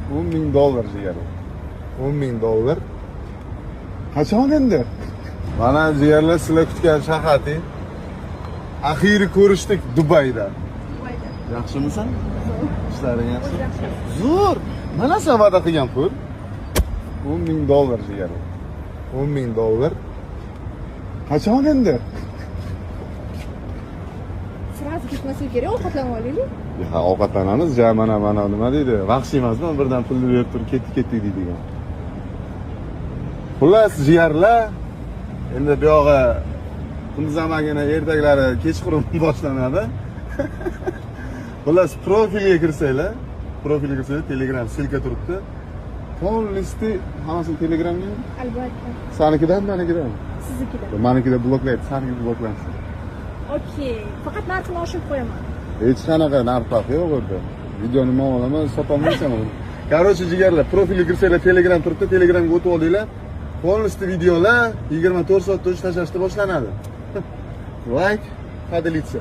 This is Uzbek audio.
10 000 dollar, jigarim. 10 000 dollar. Qachon endi? Mana, jigarlar, sizlar kutgan Shahati. Axiyri ko'rishdik Dubayda. Yaxshimisan? Ishlaring yaxshi? Zo'r. Mana sen va'da qilgan pul. 10 000 dollar, jigarim. 10 000 dollar. Qachon endi? Сразу ketmasak kerak, ovqatlanib olaylik. Ya, ovqatlanamiz, ja, mana nima deydi? Vahshiy emasman, birdan pulni berib turib ketdik, ketdik deydigan. Xullas, jigarlar, endi bu yog'i Qunduz amakini ertaklari kechqurun boshlanadi. Xullas, profilga kirsanglar, Telegram ссылка turibdi. Полностью hammasini Telegramga. Albatta. Sanikidan, manikidan. Siznikida. Manikida bloklaydi, saniki bloklansin. Okey. Faqat narxini oshirib qo'yaman. Hech qanaqa narx farqi yo'q u yerda. Videoni man olaman, sotolmaysan uni. Короче, jigarlar, profilga kirsanglar, Telegram turibdi, Telegramga o'tib olinglar. Полностью videolar 24 soatda o'sha tashlashda boshlanadi. Лайк, поделиться.